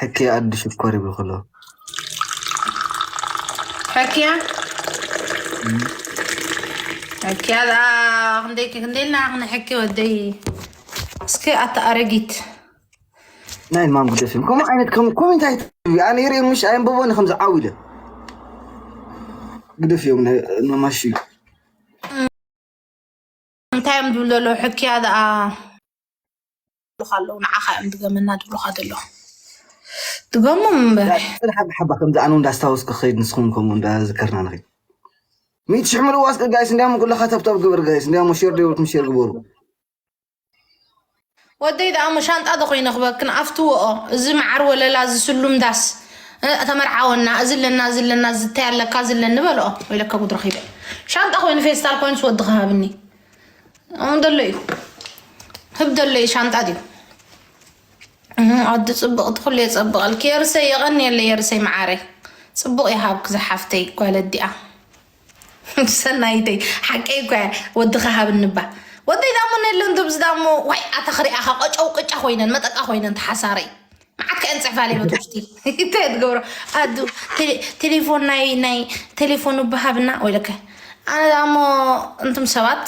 ሕኪ ኣዲ ሽኮር ይብል ከሎ ሕክያ ሕክያ ዳ ክንደይ ክንደይልና ክንሕኪ ወደይ እስኪ ኣታ ኣረጊት ናይ ማም ግደፍ እዩ። ከምኡ ዓይነት ከም ኮሜንት ኣይ ኣነ የርኢ ምሽ ኣየንበቦን ከም ዝዓው ኢለ ግደፍ እዮም ነማሽ እዩ። እንታይ እዮም ዝብሉ ዘለዉ ሕክያ ደኣ ኣለዉ ንዓኻ እዮም ድገመና ድብሉኻ ዘለዉ ድገሞም እምበር ሓባ ሓባ ከምዚ ኣነ እንዳስታወስኩ ክኸይድ ንስኹም ከምኡ እንዳዝከርና ንኸይድ ሚት ሽሕ ምልዋስ ጋይስ እንዲያሞ ኩለኻ ተብተብ ግበር ጋይስ እንዲያሞ ሼር ደይብልኩም ሼር ግበሩ። ወደይ ደኣ ሞ ሻንጣ ዶ ኮይነ ክበክን ኣፍትወኦ እዚ መዓር ወለላ እዚ ስሉም ዳስ እ፣ ተመርዓወና እዚ ኣለና እዚ ኣለና ዝታይ ኣለካ እዚ ኣለኒ በልኦ ወይለካ ጉድ ረኺበ ሻንጣ ኮይኑ ፌስታል ኮይኑ ስወዲ ክሃብኒ ኣሁን ደሎ እዩ ህብ ደሎ እዩ ሻንጣ ድዩ እህ፣ ኣዲ ጽብቕቲ ኩሉ የጸብቐልኪ የርሰይ የቐንየለይ የርሰይ መዓረይ ጽቡቕ ይሃብክ ዝሓፍተይ ጓል ኣዲኣ ሰናይተይ ሓቀይ እኳ ወዲ ክሃብኒ እባ ወደይ ዳሞ ነለን ትብዚ ዳሞ ዋይ ኣታ ክሪኣኻ ቆጨው ቅጫ ኮይነን መጠቃ ኮይነን ተሓሳረይ መዓት ከእን ጽሕፋለይ በቲ ውሽጢ እንታይ ትገብሮ ኣዱ ቴሌ- ቴሌፎን ናይ ናይ ቴሌፎን እባ ሃብና ወይለከ ኣነ ዳሞ እንቱም ሰባት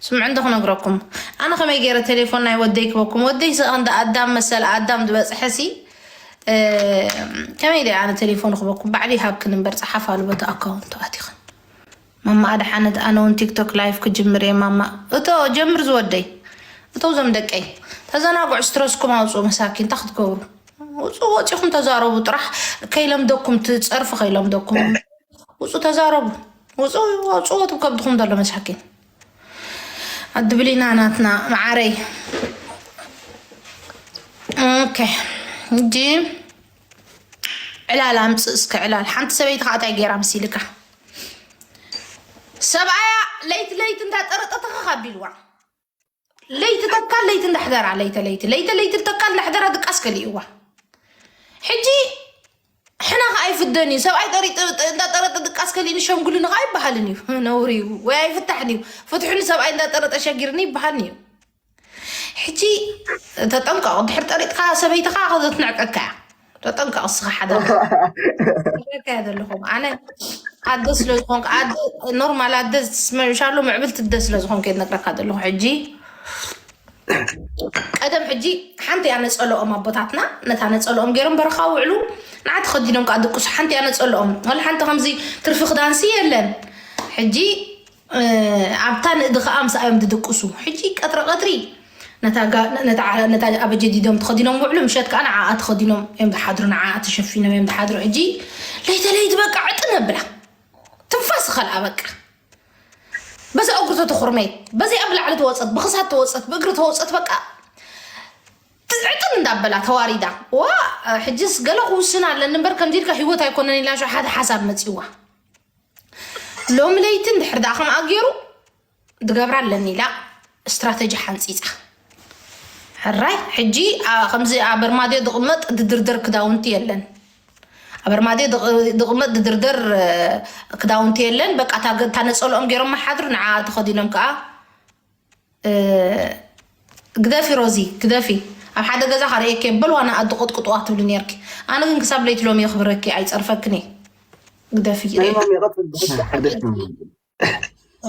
ስምዑ እንዶ ክነግረኩም ኣነ ከመይ ገይረ ቴሌፎን ናይ ወደይ ክበኩም ወደይ ስቕ እንደ ኣዳም መሰል ኣዳም ዝበፅሐ ሲ ከመይ ደ ኣነ ቴሌፎን ክበኩም ባዕሊ ሃብክን እምበር ፀሓፍ ኣሉ በቲ ኣካውንቱ ኣቲኽን ማማ ኣድሓነት ኣነ እውን ቲክቶክ ላይፍ ክጅምር እየ ማማ እቶ ጀምር ዝወደይ እቶ ዞም ደቀይ ተዘናግዑ ስትረስኩም ኣውፅኡ መሳኪን እንታይ ክትገብሩ ውፁ ወፂኹም ተዛረቡ ጥራሕ ከይለምደኩም ትፀርፊ ከይለምደኩም ውፁ ተዛረቡ ውፁ ኣውፅዎ ትብ ከብድኹም ዘሎ መሳኪን ኣድብሊና ናትና መዓረይ ኦኬ እንጂ ዕላል ኣምፅእ እስከ ዕላል ሓንቲ ሰበይቲ ከዓ እንታይ ገይራ መሲልካ ሰብኣያ ለይቲ ለይቲ እንዳጠረጠተኸ ካቢልዋ ለይቲ ተካል ለይቲ እንዳሕደራ ለይተ ለይቲ ለይተ ለይቲ ተካል እንዳሕደራ ድቃስ ከሊእዋ ሕጂ ሕና ከዓ ኣይፍደን እዩ ሰብኣይ ጠሪጠ እንዳጠረጠ ድቃስ ከሊእኒ ሸምጉልኒ ከዓ ይበሃልን እዩ ነውሪ እዩ ወይ ኣይፍታሕን እዩ ፍትሑ ንሰብኣይ እንዳጠረጠ ሸጊርኒ ይበሃልን እዩ ሕጂ ተጠንቀቕ ድሕር ጠሪጥካ ሰበይትኻ ከዘትንዕቀካ እያ ተጠንቀቕ እስኻ ሓዳ ዘለኹም ኣነ ኣደ ስለዝኾንክ ኣደ ኖርማል ኣደ ስመሻሉ ምዕብል ትደ ስለዝኾንክ የነግረካ ዘለኹ ሕጂ ቀደም ሕጂ ሓንቲ እያ ነፀለኦም ኣቦታትና ነታ ነፀለኦም ገይሮም በረኻ ውዕሉ ንዓ ተኸዲኖም ከዓ ድቅሱ ሓንቲ እያ ነፀለኦም ወላ ሓንቲ ከምዚ ትርፊ ክዳንሲ የለን ሕጂ ኣብታ ንእዲ ከዓ ምሳዮም ድድቅሱ ሕጂ ቀጥሪ ቀጥሪ ነታ ኣበጀዲዶም ተኸዲኖም ውዕሉ ምሸት ከዓ ንዓኣ ተኸዲኖም እዮም ዝሓድሩ ንዓኣ ተሸፊኖም እዮም ዝሓድሩ ሕጂ ለይተ ለይት በቃ ዕጥን ኣብላ ትንፋስ ኸልኣ በቃ በዛ እግሪ ተተኹርመየት በዚኣ ብላዕሊ ተወፀት ብኽሳት ተወፀት ብእግሪ ተወፀት በቃ ትዕጥን እንዳበላ ተዋሪዳ ዋ ሕጅስ ገለ ክውስን ኣለኒ እምበር ከምዚ ኢልካ ህይወት ኣይኮነን ኢላ ሸ ሓደ ሓሳብ መፂዋ ሎሚ ለይቲ እንድሕር ደኣ ከምኣ ገይሩ ድገብራ ኣለኒ ኢላ ስትራተጂ ሓንፂፃ ሕራይ ሕጂ ከምዚ ኣበርማድዮ ዝቕመጥ ድድርደር ክዳውንቲ የለን ኣበርማድዮ ዝቕመጥ ድድርደር ክዳውንቲ የለን በቃ እታ ነፀልኦም ገይሮም መሓድሩ ንዓ ተኸዲኖም ከዓ ግደፊ ሮዚ ግደፊ ኣብ ሓደ ገዛ ካርእየኪ በልዋ ንኣዲ ቆጥቅጥዋ ትብሊ ነርኪ ኣነ ግን ክሳብ ለይቲ ሎሚ የኽብረኪ ኣይፀርፈክን ግደፊ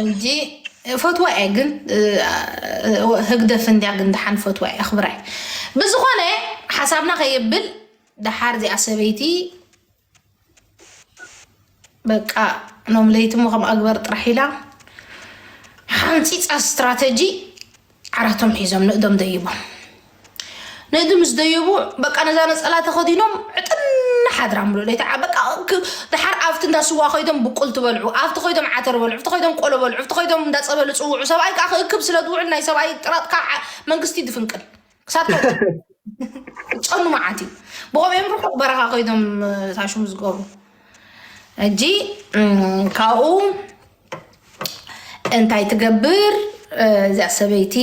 እንጂ ፈትዋ እየ ግን ህግደፍ እንዲያ ግን ደሓን ፈትዋ እየ ኣኽብራ እየ ብዝኾነ ሓሳብና ከየብል ደሓር እዚኣ ሰበይቲ በቃ ኖም ለይቲ ሞ ከም ኣግበር ጥራሕ ኢላ ሓንፂፃ ስትራተጂ ዓራቶም ሒዞም ንእዶም ደይቦም ንእዲ ምስ ደየቡ በቃ ነዛ ነፀላ ተኸዲኖም ዕጥና ሓድራ ምሎ ለይቲ በቃ ድሓር ኣብቲ እንዳ ስዋ ከይዶም ብቁል ትበልዑ ኣብቲ ከይዶም ዓተር በልዑ ኣብቲ ከይዶም ቆሎ በልዑ ኣብቲ ከይዶም እንዳፀበሉ ፅውዑ ሰብኣይ ከዓ ክእክብ ስለ ዝውዕል ናይ ሰብኣይ ጥራጥካ መንግስቲ ድፍንቅል ክሳብ ጨኑ መዓት እዩ ብቆም እዮም ርሑቕ በረኻ ኮይዶም ታሽሙ ዝገብሩ እጂ ካብኡ እንታይ ትገብር እዚኣ ሰበይቲ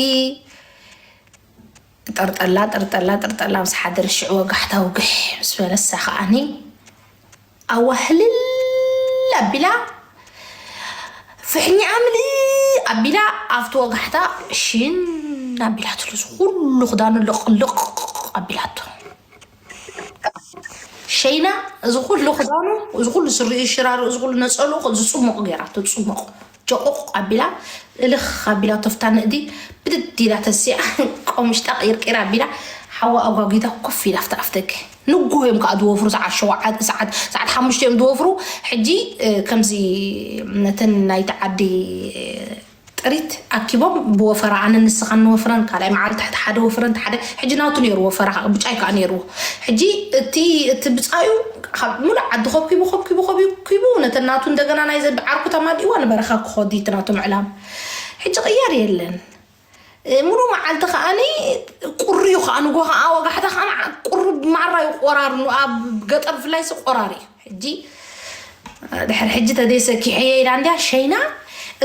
ጠርጠላ ጠርጠላ ጠርጠላ ምስ ሓደር ሽዑ ወጋሕታ ውግሕ ምስ በለሳ ከዓኒ ኣዋህልል ኣቢላ ፍሕኛኣ ምልእ ኣቢላ ኣብቲ ወጋሕታ ሽን ኣቢላትሉ፣ እዚ ኩሉ ክዳኑ ልቕልቕ ኣቢላቶ። ሸይና እዚ ኩሉ ክዳኑ፣ እዚ ኩሉ ስሪኡ፣ ሽራሩ፣ እዚ ኩሉ ነጸሉ ዝጽሙቕ ገይራቶ፣ ዝጽሙቕ ጨቑቕ ኣቢላ፣ እልኽ ኣቢላ፣ ቶፍታ ንእዲ ብድድ ኢላ ተሲኣ፣ ቆምሽጣ ቂርቂር ኣቢላ፣ ሓዋ ኣጓጊዳ ኮፍ ኢላ ኣብቲ ኣፍደገ። ንግሆ እዮም ከዓ ዝወፍሩ፣ ሰዓት ሸውዓተ፣ ሰዓት፣ ሰዓት ሓሙሽተ እዮም ዝወፍሩ። ሕጂ፣ እ፣ ከምዚ ነተን ናይቲ ዓዲ፣ እ፣ ጥሪት ኣኪቦም ብወፈራ፣ ኣነ ንስኻን ንወፍረን፣ ካልኣይ መዓልቲ ትሕቲ ሓደ ወፍረን፣ ሓደ፣ ሕጂ ናቱ ነይሩ ወፈራ፣ ከዓ ብጫይ ከዓ ነይርዎ። ሕጂ እቲ፣ እቲ ብጻዩ ካብ ሙሉእ ዓዲ ከብኪቡ፣ ከብኪቡ፣ ከብኪቡ፣ ነተን ናቱ እንደገና ናይ ዘቢ ዓርኩ ተማሊእዋ ንበረኻ ክኸዱ እቲ ናቶም ዕላም። ሕጂ ቅያር የለን። እ፣ ሙሉእ መዓልቲ ከዓኒ ቁሪ እዩ፣ ከዓ ንጎ ከዓ ወጋሕታ ከዓ መዓ-፣ ቁሪ ማራ እዩ ቆራር፣ ኑ-፣ ኣብ ገጠር ብፍላይ ሲ ቆራር እዩ። ሕጂ፣ ድሕሪ ሕጂ ተደይሰኪሐየ ኢላ እንድያ ሸይና፣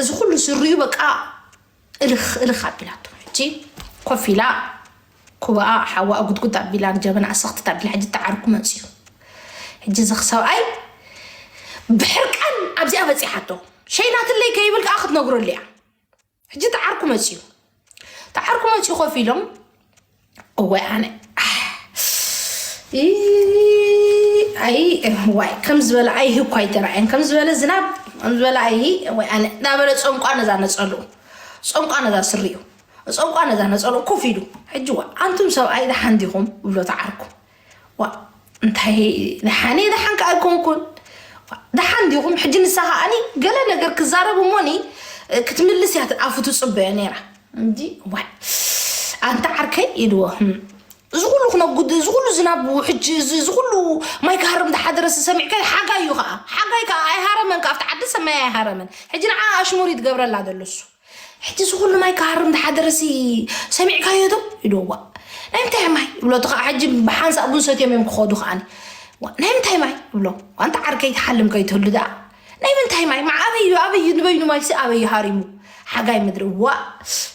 እዚ ኩሉ ስሪኡ በቃ እልኽ እልኽ ኣቢላቶ። ሕጂ ኮፍ ኢላ፣ ኩባኣ ሓዋ ጉድጉድ ኣቢላ፣ ንጀበና ኣሰኽትት ኣቢላ፣ ሕጂ ተዓርኩ መፅዩ። ሕጂ እዚ ሰብኣይ ብሕርቃን ኣብዚኣ በፂሓቶ። ሸይናትለይ ከይብል ከዓ ክትነግረሉ እያ። ሕጂ ተዓርኩ መፅዩ። ተዓርኩ መፅዩ ኮፍ ኢሎም፣ እወ ኣነ፣ ኣሕ፣ ኢ፣ ኣይ፣ ዋይ፣ ከም ዝበለ ኣይሂ እኳ ኣይተራእየን። ከም ዝበለ ዝናብ፣ ከም ዝበለ ኣይሂ፣ ወይ ኣነ፣ እንዳበለ ጸንቋ ነዛ ነጸሉ፣ ጸንቋ ነዛ ስሪኡ፣ ጸንቋ ነዛ ነጸሉ ኮፍ ኢሉ። ሕጂ ዋ፣ ኣንቱም ሰብኣይ ደሓን ዲኹም? ብሎ ተዓርኩ። ዋ፣ እንታይ ደሓን እየ፣ ደሓን ከኣ ኣይኮንኩን። ዋ፣ ደሓን ዲኹም? ሕጂ ንሳ ከኣኒ ገለ ነገር ክዛረብ እሞኒ፣ ክትምልስ እያ ኣፉ ትጽበዮ ነይራ። እንዲ፣ ዋይ፣ ኣንታ ዓርከይ ኢልዎ። ህም። እዚ ኩሉ ክነጉድ፣ እዚ ኩሉ ዝናብ፣ ሕጂ እዚ፣ እዚ ኩሉ ማይ ክሃርም ዝሓደረሲ ሰሚዕካዮ? ሓጋይ እዩ ከኣ። ሓጋይ ከኣ ኣይሃረመን ከኣ፣ ኣብቲ ዓዲ ሰብ ማይ ኣይሃረመን። ሕጂ ንዓ ኣሽሙር እዩ ትገብረላ ዘሎ እሱ። ሕጂ እዚ ኩሉ ማይ ክሃርም ዝሓደረሲ ሰሚዕካዮ ዶ? ኢልዎ። ዋ፣ ናይ ምንታይ ማይ? ይብሎ። እቲ ከኣ ሕጂ ብሓንሳእ ቡን ሰትዮም እዮም ክኸዱ ከኣኒ። ዋ፣ ናይ ምንታይ ማይ? ይብሎ። ዋንታ ዓርከይ ትሓልም ከይትህሉ ደኣ። ናይ ምንታይ ማይ? ማ-፣ ኣበይ እዩ? ኣበይ እዩ? ንበይኑ ማይሲ ኣበይ እዩ ሃሪሙ? ሓጋይ ምድሪ። ዋ፣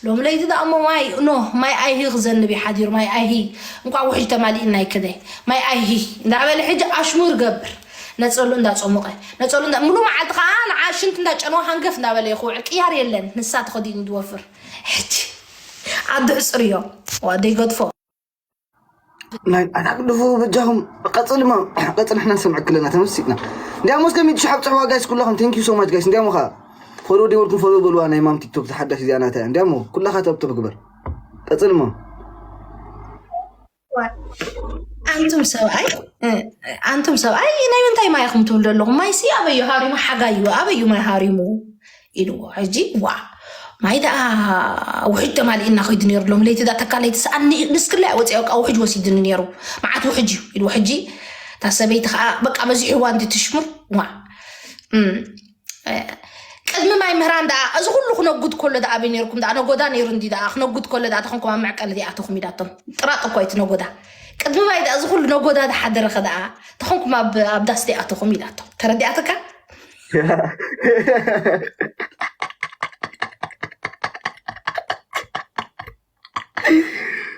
ሎም ለይቲ ደኣ እሞ ማይ፣ ኖ፣ ማይ ኣይሂ ክዘንብ እዩ ሓዲሩ። ማይ ኣይሂ። እንቋዕ ውሕጅ ተማሊእና ይክደ። ማይ ኣይሂ። እንዳበለ ሕጂ ኣሽሙር ገብር። ነጸሉ እንዳጸሙቐ። ነጸሉ እንዳ-፣ ሙሉ መዓልቲ ከኣ ንዓ ሽንቲ እንዳጨነወ ሃንገፍ እንዳበለ ይኽውዕ። ቅያር የለን። ንሳ ተኸዲኑ ዝወፍር። ሕጂ ኣዲ ዕጽር እዮም። ዋ፣ ደይገድፎ። ናይ ኣታ ግድፉ በጃኹም ቀጽል ማ-፣ ቀጽል፣ ንሕና ንሰምዐክ ኣለና፣ ተመሲጥና። እንዲያሞ እስከ ሚድ ሽሕ ኣብጽሕዋ ጋይስ፣ ኩላኹም። Thank you so much ጋይስ። እንዲያሞ ኸኣ ፎሎ ደይበልኩም ፎሎ በልዋ፣ ናይ ማም ቲክቶክ ዝሓዳሽ እዚኣ ናታ እያ። እንዲያሞ ኩላኻ ተብተብ ግበር። ቀጽል ማ። ኣንቱም ሰብኣይ፣ እ፣ ኣንቱም ሰብኣይ ናይ ምንታይ ማይ ኢኹም ትብሉ ዘለኹም? ማይሲ ኣበዩ ሃሪሙ? ሓጋይ እዩ፣ ኣበዩ ማይ ሃሪሙ? ኢልዎ። ሕጂ ዋ፣ ማይ ደኣ ውሕጅ ተማሊእና ከይዱ ነይሩ። ሎም ለይቲ ደኣ ተካ ለይቲ ሰኣን ኒ-፣ ንስክላ እያ ወፂኣ፣ በቃ ውሕጅ ወሲድኒ ነይሩ። መዓት ውሕጅ እዩ ኢልዎ። ሕጂ እታ ሰበይቲ ከዓ በቃ በዚሕዋ እንዲ ትሽሙር፣ ዋ። እም፣ እ፣ ቅድሚ ማይ ምህራን ደኣ፣ እዚ ኩሉ ክነጉድ ከሎ ደኣ ኣበይ ነይርኩም ደኣ? ነጎዳ ነይሩ እንዲ ደኣ፣ ክነጉድ ከሎ ደኣ፣ ተኾንኩም ኣብ መዕቀሊ ዲኣተኹም ኢዳቶም። ጥራጥ እኮ እቲ ነጎዳ። ቅድሚ ማይ ደኣ፣ እዚ ኩሉ ነጎዳ ዝሓደረኸ ደኣ፣ ተኾንኩም ኣብ፣ ኣብ ዳስ ዲኣተኹም ኢዳቶም። ተረዲኣትካ?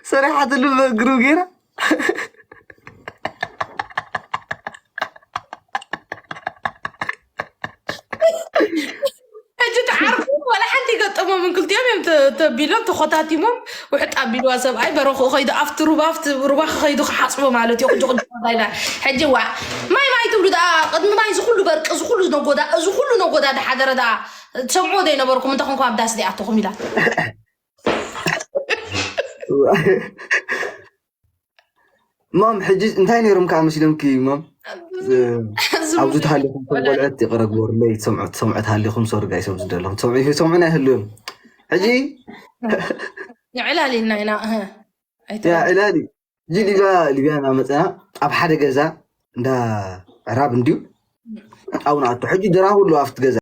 ሰሪሓትሉ ብእግሩ ገይራ። ሕጂ ተዓርኩ፣ ወላ ሓንቲ ገጠሞምን፣ ክልቲኦም እዮም ተ-፣ ተቢሎም፣ ተኾታቲሞም፣ ውሕጥ ኣቢልዋ ሰብኣይ፣ በረኽኡ ኸይዱ፣ ኣብቲ ሩባ፣ ኣብቲ ሩባ ኸይዱ ክሓጽቦ ማለት እዩ፣ ቁጭ ቁጭ ኢላ። ሕጂ ዋ፣ ማይ ማይ ትብሉ ደኣ፣ ቅድሚ ማይ እዚ ኩሉ በርቂ፣ እዚ ኩሉ ነጎዳ፣ እዚ ኩሉ ነጎዳ ድሓደረ ደኣ፣ ትሰምዑ ዶ ኣይነበርኩም? እንተ ኾንኩም ኣብ ዳስ ዲኣተኹም ኢላ። ማም፣ ሕጂ እንታይ ነይሮም ከዓ መሲሎምኪ ማም? እ፣ ኣብዚ ዝም-፣ ተሃሊኹም ከም ቆልዐት ይቕረ ግበሩለይ፣ ትሰምዑ፣ ትሰምዑ ተሃሊኹም፣ ሶሪ ጋይስ፣ ኣብዚ ዘለኹም ትሰምዑ፣ ይሰምዑና ይህልዎም። ሕጂ ንዕላል ኢልና ኢና፣ እህ፣ ኣይተ-፣ ያ ዕላል እዩ። ሕጂ ሊብያ፣ ሊብያ እናመፀና ኣብ ሓደ ገዛ እንዳ ዕራብ እንድዩ ኣብኡ ንኣቱ። ሕጂ ድራር ኣሎ ኣብቲ ገዛ።